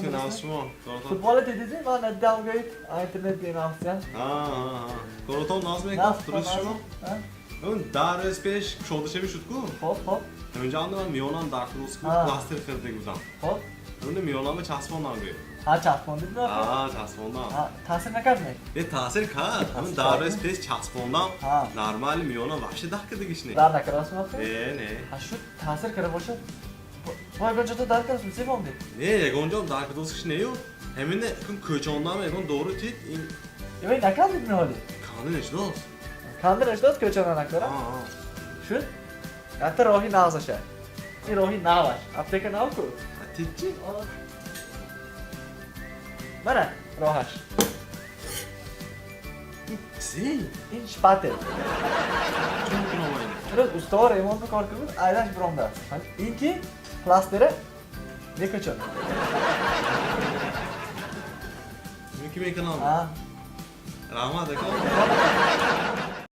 Наз наз шумо. Футбола дидиди? Ман надидам, гӯед, интернет бенавсиям. Ҳа, ҳа, ҳа. Коротон наз мекунад, дуруст шумо? Он 10 рӯз пеш кушодашавӣ шуд ку. Хоб, хоб. Ҳаминҷо ман миёнам дард кардост ку, пластир харида будам. Хоб. Ҳамин миёнама часпондам гӯед. Ҳа, часпондид? Ҳа, часпондам. Таъсир накард не? Э, таъсир кард. Ҳамин 10 рӯз пеш часпондам. Нормально, миёнам вообще дард кардагиш не. Дард накардааст вақте? Не, не. Ҳа, шуд, таъсир карда бошад. Бо ягон ҷото дард кардааст, се фаҳмдед? Не, ягон ҷом дард кардоскиш нею. Ҳамина кун кӯчондам, ягон дору тид ин. Эвай, накардид меҳоли? Канда нашудааст. Канда нашудааст, кӯчонда накард? Шуд, якта роҳи нағзаша, ин роҳи наваш, аптека нав ку. Тидчи? Мана роҳаш. Чи? Ин шпатель. Чун кунам ин? Рӯз устоо ремонт кор кунад, айдаш биромдааст. Ин ки пластира мекӯчонад. Ин ки мекунам? Раҳмат, ака.